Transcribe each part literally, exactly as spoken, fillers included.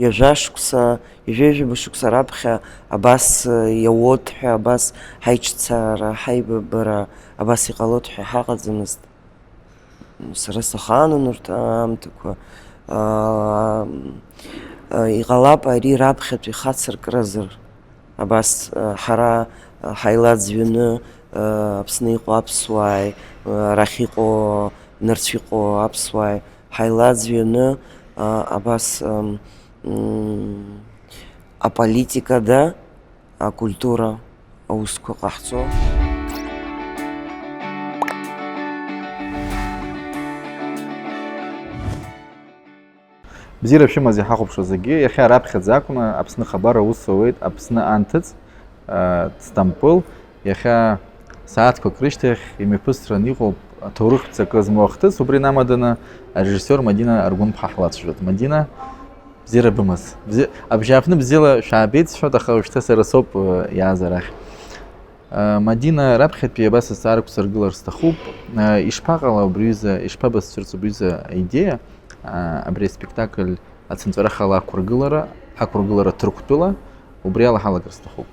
Ҩажәа шықәса, ҩажәа-ҩажәаба шықәса раԥхьа абас, э, иауеит ҳәа, абас ҳаиҿцаара, ҳаибабара абас иҟалоит ҳәа ҳаҟаӡамызт. Сара сахаанын урҭ аамҭақәа. Аа, м, а, иҟалап ари раԥхьатәи хацыркразар. Абас, а, ҳара, а, ҳаилаӡҩаны, а, Аԥсны иҟоу аԥсуааи, а, арахь иҟоу, нырцә иҟоу аԥсуааи ҳаилаӡҩаны, а, абас, ам, м, аполитикада, акультура аусқәа ҟаҳҵо. Бзиара шәымаз иҳахәаԥшуа зегьы, иахьа раԥхьаӡа акәны Аԥсны хабар аус ауеит Аԥсны анҭыҵ, а, Стампыл. Иахьа сааҭқәак рышьҭахь имҩаԥысран иҟоуп аҭоурыхтә ҵакы змоу ахҭыс, убри инамаданы арежиссиор Мадина Аргәынԥҳа ҳлацәажәоит. Мадина, бзиара бымаз. Бзи-, абжьааԥны бзиала шәаабеит сҳәоит, аха уажәшьҭа сара соуп, э, иааз арахь. Э, Мадина, раԥхьатәи абас азҵаарақәа сыргылар сҭахуп. Э, ишԥаҟала убри аҩыза, ишԥабацәырҵ убри аҩыза аидеиа, э, абри аспектакль ацынҵәарахала ақәыргылара, ақәыргылара Ҭырқәтәыла, убри ала ҳалагар сҭахуп.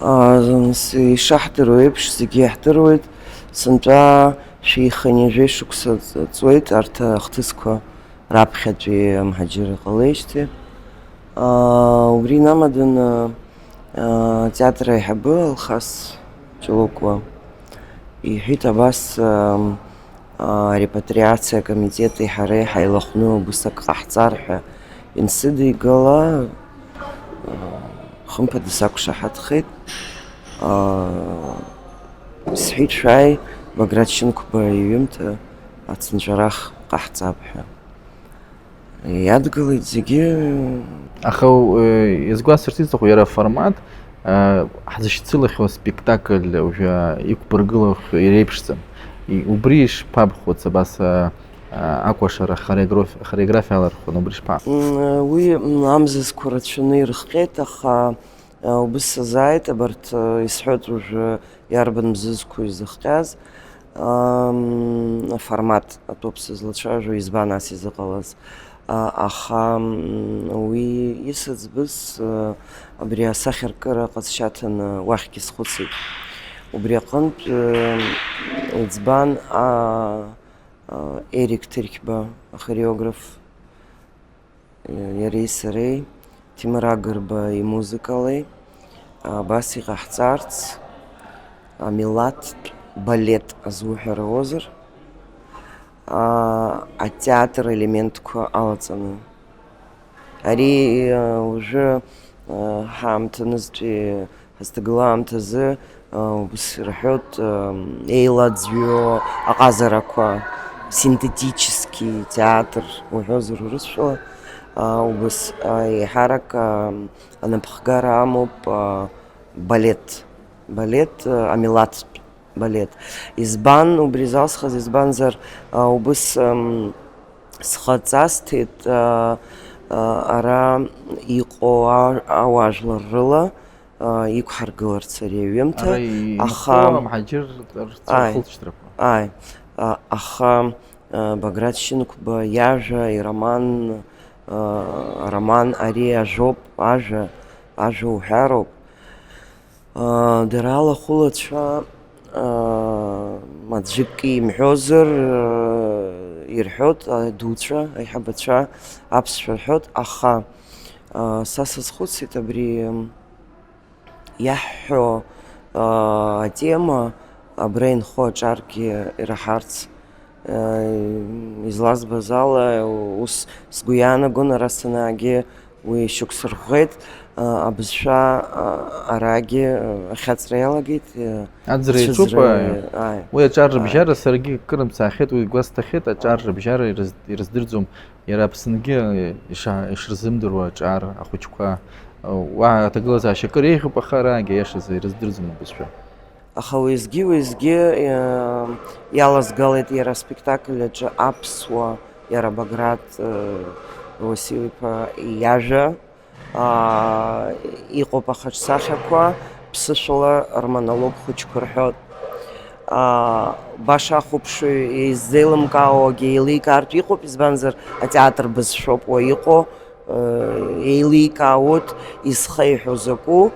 Аа, с-, ишаҳдыруа еиԥш, зегьы иаҳдыруеит, сынтәа шәи хынҩажәеи шықәса ҵуеит арҭ ахҭысқәа раԥхьатәи амҳаџьыр иҟалеижьҭеи. Аа, убри инамаданы, аа, атеатр аиҳабы Алхас Ҷлокуа иҳәеит абас, ам, арепатриациа акомитети ҳареи ҳаилахәны убыс ак ҟаҳҵар ҳәа инсыдигала, хымԥада сақәшаҳаҭхеит. Сҳәеит, шәааи, Баграт Шьынқәба иҩымҭа ацынҵәарах ҟаҳҵап ҳәа. Иадгылеит зегьы. Аха, э, иазгәасҭарц исҭаху, иара аформат, э, ҳзышьцылахьоу аспектакль уажәы иқәбыргылахьоу иреиԥшӡам. И-, убри ишԥабхәыц абас, э, э, акәашара хореограф-, хореографиала рхәын, убри шԥа? М, уи, м, амзызқәа рацәаны ирыхҟьеит, аха Убыс сазааит, абарҭ, исҳәоит уажәы иарбан мзызқәоу изыхҟьаз, ам, аформат атәоуп сызлацәажәо, избан ас изыҟалаз. А, аха, м, уи исыӡбыз, а, абри асахьаркыра ҟазшьаҭаны уахьгьы схәыцит. Убри аҟынтә, ы, иӡбан, а, а, Ерик Ҭырқьба, ахореограф, Иареи сареи, Ҭемыр Агрба имузыкалеи, абас иҟаҳҵарц, амилаҭтә балет азуҳәар ауазар, а, атеатр елементқәа алаҵаны. Ари, а, уажәы, а, ҳаамҭанызтәи Ҳазҭагыла аамҭазы, а, убыс ирҳәоит, а, еилаӡҩо аҟазарақәа, синтетический театр уҳәозар урысшәала, а, убыс, а, еиҳарак, а, анапхгара амоуп, а, балет, балет, а, амилаҭтә балет. Избан убри залсхыз, избанзар, а, убыс, ам, схаҵасҭеит, а, а, ара иҟоу а-, ауаажәлар рыла, а, иқәҳаргыларц ари аҩымҭа, Ара и-, аха инхо амҳаџьыр рцәа Ааи. рхылҵшьҭрақәа. Ааи. А, аха, а, Баграт Шьынқәба иажәа, ироман, а, ароман ари ажәоуп, ажәа, ажәа уҳәароуп. А, дара алахәылацәа, а, аӡәк имҳәозар, а, ирҳәоит, адуцәа, аиҳабацәа аԥсшәа рҳәоит, аха, а, са сазхәыцит абри, иаҳҳәо, аа, атема абра инхо аҿаргьы ираҳарц, аа, излазбаз ала, ус сгәы иаанагон, ара санаагьы уи шьақәсырӷәӷәеит, аа, абызшәа, аа, арагьы, аа, ахьаҵра иалагеит, аа, Аӡра иаҿуп, ацәыӡра, ааи. ааи. Уи аҿар Ааи. рыбжьара саргьы кыр мцаахьеит, уи гәасҭахьеит, аҿар рыбжьара ирыз-, ирыздырӡом. Иара Аԥсынгьы иша-, ишырзымдыруа аҿар ахәыҷқәа, уа аҭагылазаашьа акыр еиӷьуп, аха араагьы аиашазы ирыздырӡом абызшәа. Аха уеизгьы-уеизгьы, э, иалазгалеит иара аспектакль аҿы аԥсуа, иара Баграт, э, Уасил-иԥа иажәа. Аа, иҟоуп ахаҿсахьақәа, ԥсышәала рмонолог хәыҷқәа рҳәоит. Аа, баша ахәаԥшыҩ изеилымкаауагьы еиликаартә иҟоуп, избанзар, атеатр бызшәоуп уа иҟоу, Еиликаауеит изхеиҳәо закәу,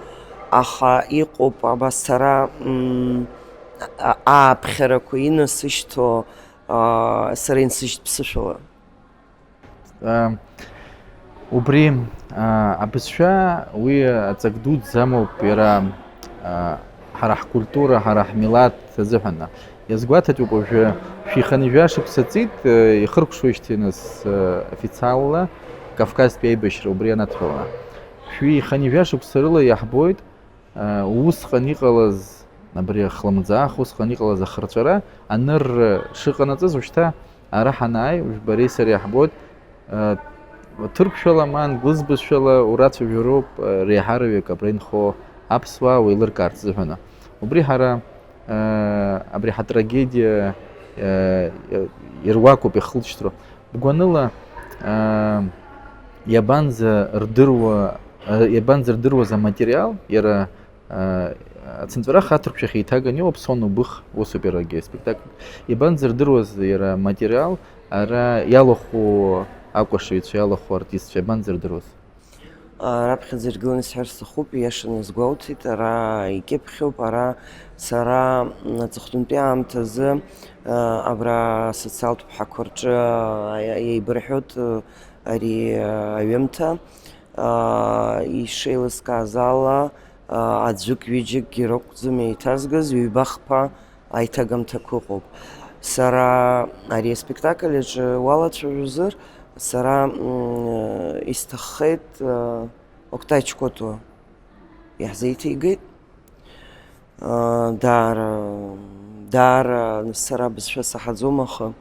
аха иҟоуп абас сара, м, а-, ааԥхьарақәа инасышьҭо, а, сара инсыжьт ԥсышәала. Убри абызшәа уи аҵак дуӡӡа амоуп, иара ҳара ҳкультура, ҳара ҳмилаҭ азыҳәан. Иазгәаҭатәуп, уажәы шәиханижәа шықәса ҵит, ихыркәшоижьҭеи нас официалла Кавказтәи аибашьра убри анаҭаланы. Шәиханижәа шықәса рыла иаҳбоит, Усҟан иҟалаз, абри ахлымӡаах усҟан иҟалаз ахырҵәара, анырра шыҟанаҵаз, ушьҭа ара ҳанааи, уажә бареи сареи иаҳбоит, ҭырқәшәала ма англыз бызшәала урацәажәароуп, реиҳараҩык абра инхо аԥсуаа уеилыркаарц азыҳәан. Убри ҳара, абри ҳатрагедиа ируакуп иахылҵшьҭроу. Бгәаныла, иабанӡа рдыруа, иабанӡа рдыруаз аматериал, иара Ацынҵәарах аҭырқәшәахь еиҭаганы иҟоуп, Сон убых, усоуп иарагьы аспектакль. Иабанӡа рдыруаз иара аматериал, ара иалахәу акәашаҩцәа, иалахәу артистцәа, иабанӡа рдыруаз? Раԥхьаӡа иргыланы исҳәар сҭахуп, ииашаны иазгәоуҭеит, ара икьыԥхьуп, ара сара аҵыхәтәантәи аамҭазы абра асоциалтә ԥҳақәа рҿы еибырҳәоит ари аҩымҭа. Ишеилыскааз ала, аӡәык-ҩыџьакгьы ракәӡам еиҭазгаз, ҩба-хԥа аиҭагамҭақәа ыҟоуп. Сара ари аспектакль аҿы уалацәажәозар, сара исҭаххеит Октай Чкотуа иаҳзеиҭеигеит. Даара, даара сара абызшәа саҳаӡом, аха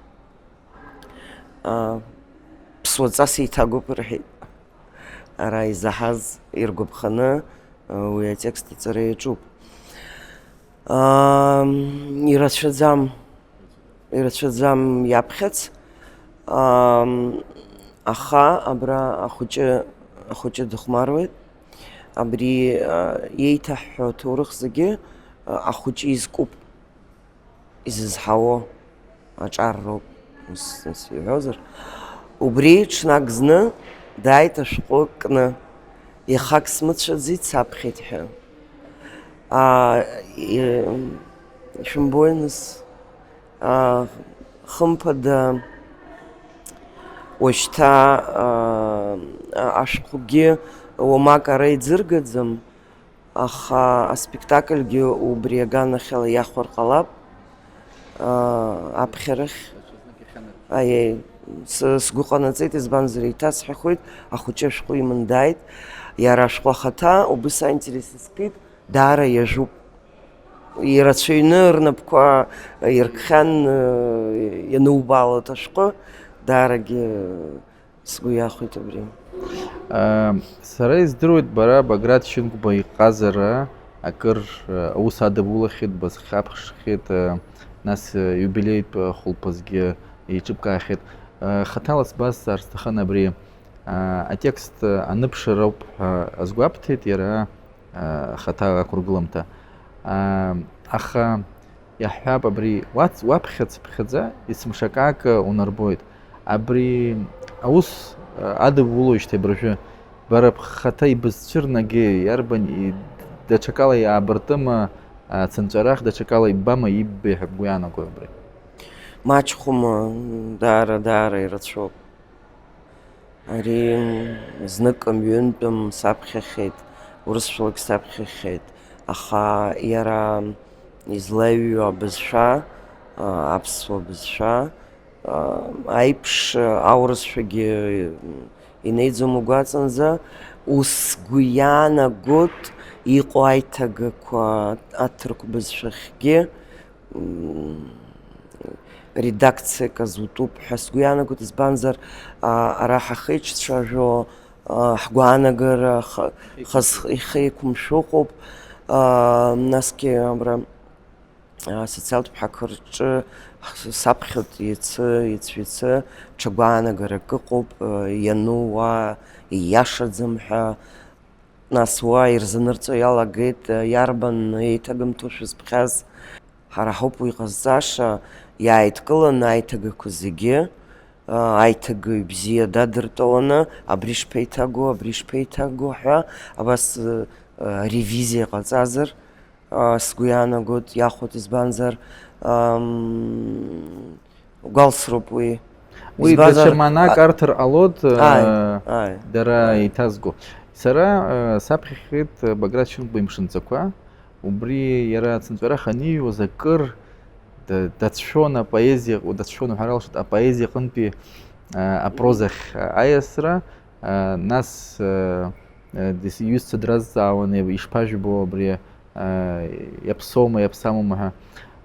ԥсуаҵас еиҭагоуп рҳәеит. Ара изаҳаз иргәаԥханы уи атекст аҵара иаҿуп. Ирацәаӡам, ирацәаӡам иаԥхьац, аха абра ахәыҷы, ахәыҷы дыхәмаруеит. Абри еиҭаҳҳәо аҭоурых зегьы ахәыҷы изкуп. Изызҳауо аҿар роуп, ус, ус иҳәозар. Убри ҽнак зны дааит ашәҟәы кны, иахак смыцәаӡеит, саԥхьеит ҳәа. Аа, и-, шәымбои, нас, аа, хымԥада, уажәшьҭа, аа, ашәҟәгьы уамак ара иӡыргаӡам. Аха аспектакльгьы убри аганахьала иахәар ҟалап, аа, аԥхьарахь. Аиеи, сы-, сгәы ҟанаҵеит, избанзар, еиҭасҳәахуеит, ахәыҷы ашәҟәы иман дааит, иара ашәҟәы ахаҭа убыс аинтерес искит, даара иажәуп. Ирацәаҩны рнапқәа иркхьан, ианубаалоит ашәҟәы, даарагьы Сгәы иахәеит абри. Сара издыруеит, бара Баграт Шьынқәба иҟазара акыр аус адыбулахьеит, базхьаԥшхьеит, нас иубилеитә хәылԥазгьы еиҿыбкаахьеит. Хаҭала сбазҵаар сҭахын абри атекст аныԥшыр ауп ҳәа азгәабҭеит иара. Ахаҭа ақәыргыламҭа. Аха иаҳҳәап, абри уаԥхьаӡ ԥхьаӡа есымша акака унарбоит. Абри аус адыбулоижьҭеи абыржәы, бара бхаҭа ибызцәырнаги, иарбан, даҽакала иаабыртыма, ацынҵәарах даҽакала иббама, иббеи ҳәа бгәы иаанагои абри? Маҷхәыма, даара, даара ирацәоуп. Ари знык мҩынтәым саԥхьахьеит, урысшәалак саԥхьахьеит, аха иара излаҩу абызшәа, аԥсуа бызшәа аиԥш аурысшәагьы инеиӡом угәаҵанӡа, ус сгәы иаанагоит иҟоу аиҭагақәа аҭырқә бызшәахьгьы. Редакциак азутәуп ҳәа сгәы иаанагоит, избанзар, ара ҳахеиҿцәажәо, ҳгәаанагара ихеиқәымшәо ыҟоуп, насгьы абра асоциалтә ԥҳақы рҿы саԥхьоит иацы, ицәацы, ҽа гәаанагарак ыҟоуп, иану уа ииашаӡам ҳәа. Нас уа ирзанырҵо иалагеит, иарбан еиҭагамҭоу шәызԥхьаз? Ҳара ҳауп уи иҟазҵаша, иааидкыланы аиҭагақәа зегьы, Аиҭагаҩ бзиа дадыртәаланы, абри шԥеиҭаго, абри шԥеиҭаго ҳәа, абас, э, ревизиа ҟаҵазар, э, сгәы иаанагоит, иахәоит, избанзар, ам, гәалсроуп уи. Уи избанзар, даҽа маанак а- арҭар ҟалоит, э, Ааи, ааи. Дара Ааи. Еиҭазго. Сара, э, саԥхьахьеит, э, Баграт Шьынқәба имшынҵақәа. Убри иара ацынҵәарах аниҩуаз акыр да-, дацәшәон апоезиа, дацәшәон уҳәар алшоит, апоезиа аҟынтәи, а, апрозахь, а, аиасра, а, нас, а, а, дис-, иҩызцәа дразҵаауан, еиб-, ишԥажәбо абри, а, иаԥсоума, иаԥсамоума ҳәа.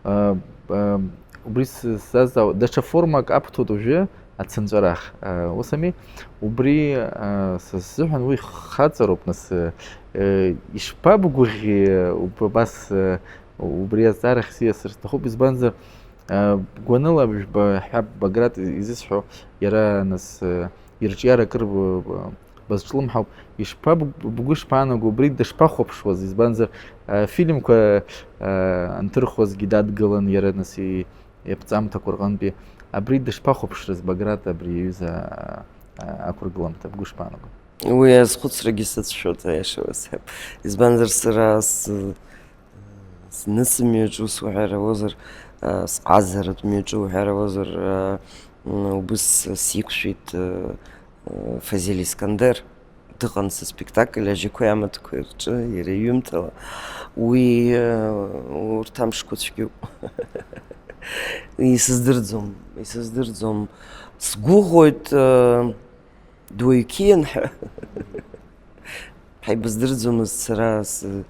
А, а, убри с-, сзазҵаауа, даҽа формак аԥҭоит уажәы, ацынҵәарах, а, ус ами? Убри, а, са сзыҳәан уи хаҵароуп, нас, э, э, ишԥабгәыӷьи, уб-, абас, э, убри азҵаарахь сиасыр сҭахуп, избанзар, э, гәаныла бжәба ҳәа Баграт изысҳәо, иара, нас, э, ирҿиара акыр б-, б-, базҿлымҳауп. Ишԥаб-, бгәы шԥаанаго, убри дышԥахәаԥшуаз, избанзар, э, фильмқәа, э, анҭырхуазгьы дадгылан, иара, нас, и-, иаԥҵамҭақәа рҟынтәи, абри дышԥахәаԥшрыз Баграт абри аҩыза, а, а, ақәыргыламҭа, бгәы шԥаанаго? Уи азхәыцрагьы сацәшәоит, аиаша уасҳәап. Избанзар, сара с-, зны сымҩаҿы ус уҳәар ауазар, а, сҟазаратә мҩаҿы уҳәар ауазар, а, м, убыс сиқәшәеит, а, а, Фазиль Искандер. Дыҟан са спектакль Ажьақәеи амаҭқәеи рҿы, иара иҩымҭала. Уи, э, урҭ амшқәа цәгьоуп. Исыздырӡом, исыздырӡом. Сгәыӷуеит, э, дуаҩқьиан ҳәа. Ҳаибаздырӡомызт, сара с-,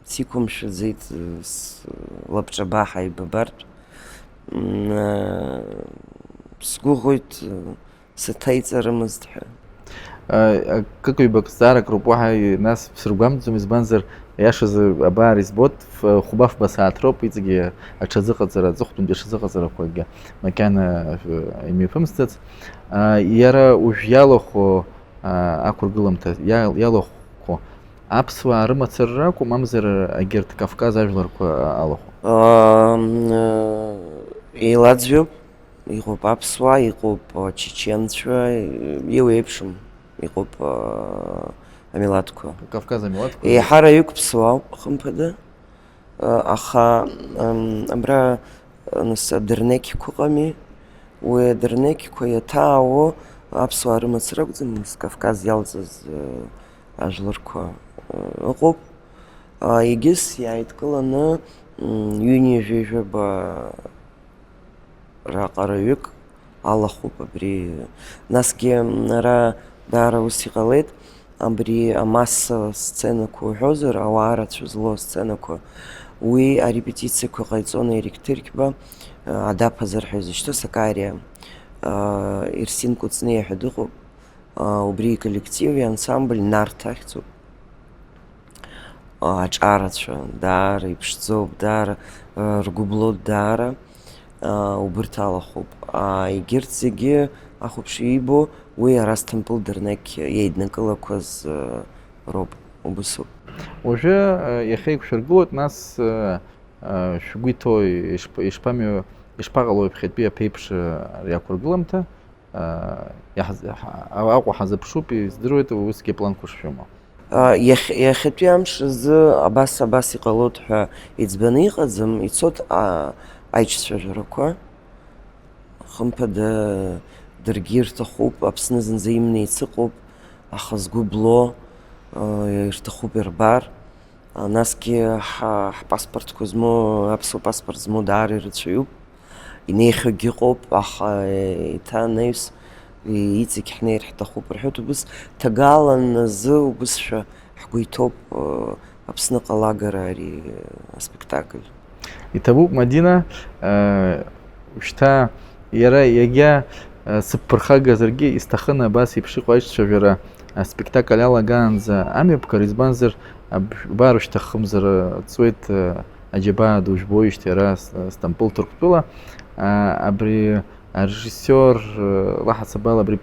сиқәымшәаӡеит, э, с-, лабҿаба ҳаибабартә. М, э, сгәыӷуеит, э, саҭаиҵарымызт ҳәа. Акык-ҩбак зҵаарак роуп, уаҳа нас бсыргәамҵӡом, избанзар, иашазы, абар избоит, ф-, хәба-фба сааҭ роуп, иҵегьы аҽазыҟаҵара, аҵыхәтәантәи аҽазыҟаҵарақәагьы макьана, э, имҩаԥымсӡац. А, иара уажә иалахәу, а, ақәыргыламҭа иа-, иалахәқәоу аԥсуаа рымацара ракәу, мамзар егьырҭ Кавказ ажәларқәа алахәу? Ам, э, еилаӡҩоуп. Иҟоуп аԥсуаа, иҟоуп, а, чеченцәа, еиуеиԥшым, иҟоуп, а, амилаҭқәа. Кавказ амилаҭқәа? Еиҳараҩык ԥсуаауп, хымԥада. А, аха, ам, абра, а, нас, адырнеқьқәа ыҟами, уи адырнеқьқәа иаҭаауо аԥсуаа рымацара акәӡам, нас, Кавказ иалҵыз, а, ажәларқәа, а, ыҟоуп. А, егьыс иааидкыланы, м, ҩынҩажәи жәаба раҟараҩык алахәуп абри. Насгьы ара даара ус иҟалеит, абри амассоватә сценақәа уҳәозар, ауаа рацәа злоу асценақәа, уи арепетициақәа ҟаиҵон Ерик Ҭырқьба, Адаԥазар ҳәа изышьҭоу Сакариа, Ерсин Кәыҵниа ҳәа дыҟоуп, убри иколлективи ансамбль Нарҭ ахьӡуп. Аҿарацәа даара иԥшӡоуп, даара, ргәы блоуп, даара, убырҭ алахәуп. Егьырҭ зегьы ахәаԥшҩы ибо, уи ара Сҭампыл дырнақь иеиднакылақәаз роуп, убысоуп. Уажәы, иахьа иқәшәыргылоит, нас, шәгәы иҭоу ишԥ-, ишԥамҩу, ишԥаҟалои ԥхьатәи аԥеиԥш, ари ақәыргыламҭа? Иаҳз-, ҳа-, Аҟәа ҳазыԥшуп, издыруеит усгьы апланқәа шшәымоу. Иахь-, иахьатәи амш азы абас, абас иҟалоит ҳәа иӡбаны иҟаӡам, ицоит, а, аиҿцәажәарақәа. Хымԥада, даргьы ирҭахуп, Аԥсны зынӡа имнеиц ыҟоуп, аха згәы бло, ирҭахуп ирбар. Насгьы ҳа-, ҳпаспортқәа змоу, аԥсуа паспорт змоу даара ирацәаҩуп. Инеихьоугьы ыҟоуп, аха еиҭа анаҩс иҵегь ҳнеир ҳҭахуп рҳәоит. Убыс ҭагалан азы убысшәа ҳгәы иҭоуп, Аԥсныҟа алагара ари аспектакль. Иҭабуп, Мадина, шьҭа иара иагьа сыԥырхагазаргьы исҭахын абас еиԥш иҟоу аиҿцәажәара аспектакль алагаанӡа амҩаԥгара, избанзар, аб-, баарушьҭахымзар, ҵуеит, аџьабаа ду жәбоижьҭеи ара С-, Стамбул Ҭырқәтәыла, абри арежиссиор, лаҳасабала абри,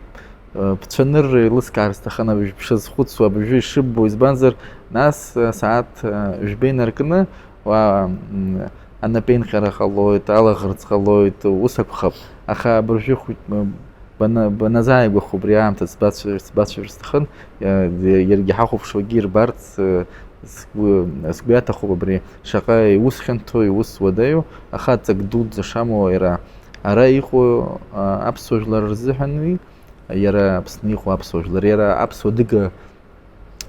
бцәанырра еилыскаар сҭахын, абыржә бшазхәыцуа, абыржәы ишыббо, избанзар, нас, сааҭ, жәба инаркны, уа, м, анапеинҟьара ҟалоит, алаӷырӡ ҟалоит, ус акәхап. Аха абыржәы хәыҷ-, м, Бана-, баназааигәахо убри аамҭа сбацәажәар, сбацәажәар сҭахын, иа-, иаргьы ҳахәаԥшуагьы ирбарц, э, сгәы, сгәы иаҭахуп абри шаҟа иус хьанҭоу, иус уадаҩу, аха ҵак дуӡӡа шамоу иара ара иҟоу, а, аԥсуа жәлар рзыҳәан уи, иара Аԥсны иҟоу аԥсуа жәлар, иара аԥсуа адыга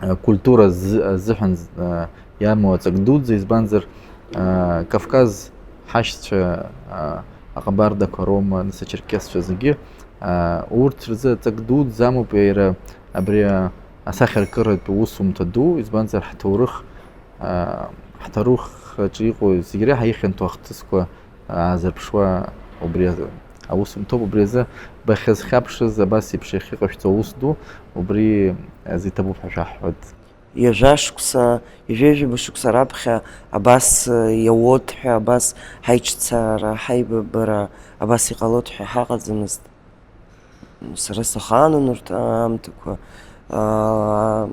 а, культура зы-, азыҳәан з-, а, иамоу аҵак дуӡӡа, избанзар, а, Кавказ ҳашьцәа, а, аҟабардақәа роума, нас ачерқьесцәа зегьы, а, урҭ рзы аҵак дуӡӡа амоуп иара абри, а, асахьаркыратә усумҭа ду, избанзар ҳҭоурых, а, ҳҭоурых аҿы иҟоу зегь реиҳа ихьанҭоу ахҭысқәа аазырԥшуа убри азы. Аусумҭоуп, убри азы бахьазхьаԥшыз абас еиԥш иахьыҟашәҵо аус ду, убри азы иҭабуп ҳәа шәаҳҳәоит. Ҩажәа шықәса, ҩажәа-ҩажәаба шықәса раԥхьа абас иауеит ҳәа, абас ҳаиҿцаара, ҳаибабара абас иҟалоит ҳәа ҳаҟаӡамызт. Сара сахаанын урҭ аамҭақәа. Аа,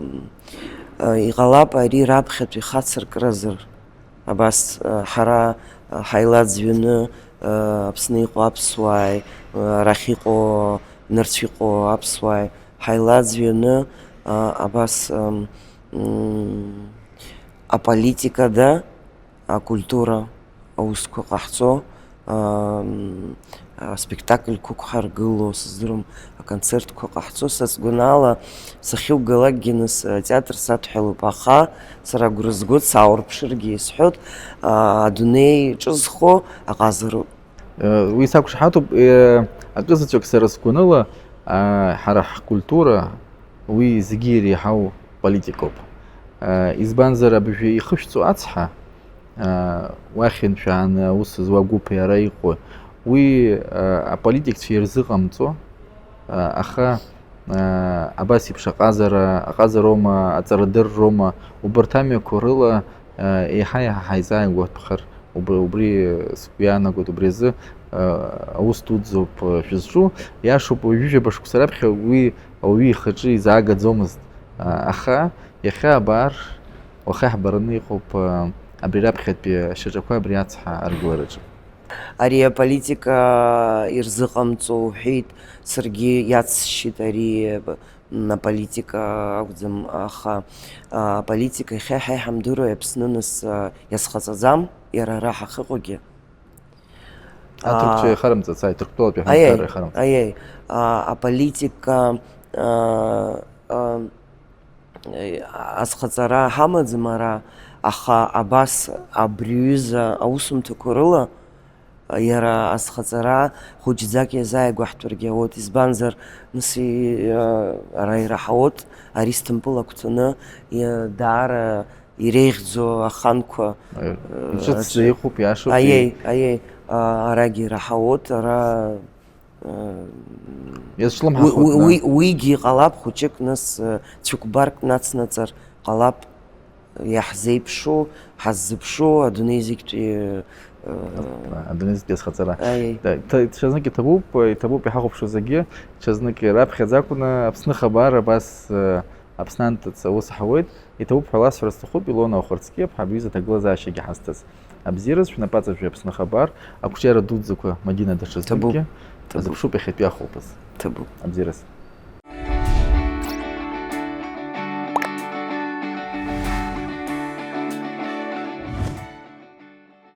иҟалап ари раԥхьатәи хацыркразар. Абас, а, ҳара, а, ҳаилаӡҩаны, а, Аԥсны иҟоу аԥсуааи, а, арахь иҟоу, нырцә иҟоу аԥсуааи ҳаилаӡҩаны, а, абас, ам, м, аполитикада, акультура аусқәа ҟаҳҵо, ам, аспектакльқәа ықәҳаргыло, сыздырам, аконцертқәа ҟаҳҵо, са сгәанала, сахьугалакгьы нас атеатр садҳәалоуп, аха сара агәра згоит, сааурԥшыргьы исҳәоит, а, адунеи ҿызхо аҟазароуп. Э, уи сақәшаҳаҭуп, э, акызаҵәык сара сгәаныла, а, ҳара ҳкультура, уи зегьы иреиҳау политикоуп. Э, избанзар, абыржәы ихышәҵо ацҳа, уахь иншәааны аус зуа гәыԥи ара иҟоу, уи, а, аполитикцәа ирзыҟамҵо, а, аха, а, абас еиԥш аҟазара, аҟазароума, аҵарадырроума, убарҭ амҩақәа рыла, а, еиҳа-еиҳа ҳаизааигәатәхар, убри, убри сгәы иаанагоит, убри азы, а, аус дуӡӡоуп, а, шәызҿу. Иашоуп, ҩажәижәаба шықәса раԥхьа уи ауаҩы ихаҿы изаагаӡомызт, а, аха иахьа абар, уаха иаҳбараны иҟоуп, а, абри раԥхьатәи ашьаҿақәа абри ацҳа аргылараҿы. Ари аполитика ирзыҟамҵо уҳәеит, саргьы иацсшьит ари, м, аполитика акәӡам, аха, а, аполитика иахьа ҳа иҳамдыруа Аԥсны нас, а, иазхаҵаӡам, иара ара ҳахьыҟоугьы. Аҭырқәцәа, аа, иахарымҵац, аи, Ҭырқәтәылатәи аиеи, аҳәынҭқарра иахарымҵац. Аиеи, а, аполитика, а, а, азхаҵара ҳамаӡам ара, аха абас абри аҩыза аусумҭақәа рыла иара азхаҵара хәыҷӡак иазааигәаҳтәыргьы ауеит, избанзар, нас и-, а, ара ираҳауеит, ари Сҭампыл агәҭаны, и-, даара иреиӷьӡоу аханқәа, Аи, э, иҿыцӡа аҿы. Иҟоуп, иашоуп, Аиеи, и- аиеи, а, арагьы ираҳауеит, ара, э, Иазҿлымҳахоит, уи, уи, на. Уи, уигьы иҟалап, хәыҷык нас, э, цәыкәбарк нацнаҵар ҟалап, иаҳзеиԥшу, ҳаззыԥшу, адунеи зегьтәи, э, Адунеи зегьтәи азхаҵара. Аиеи. Да, иҭа-, даҽазнык иҭабуп, иҭабуп иҳахәаԥшуа зегьы, даҽазнык раԥхьаӡа акәны Аԥсны хабар абас, э, Аԥсны анҭыҵ аус ҳауеит. Иҭабуп ҳәа ласҳәар сҭахуп, Илона Охырцкиа ԥҳа, абри аҩыза аҭагылазаашьагьы ҳазҭаз. Абзиараз шәнапаҵаҩ Аԥсны хабар, ақәҿиара дуӡӡақәа Мадина даҽазныкгьы. Ҭабуп. Ҭабуп. Азыԥшуп иахьатәи ахәылԥаз. Ҭабуп. Абзиараз.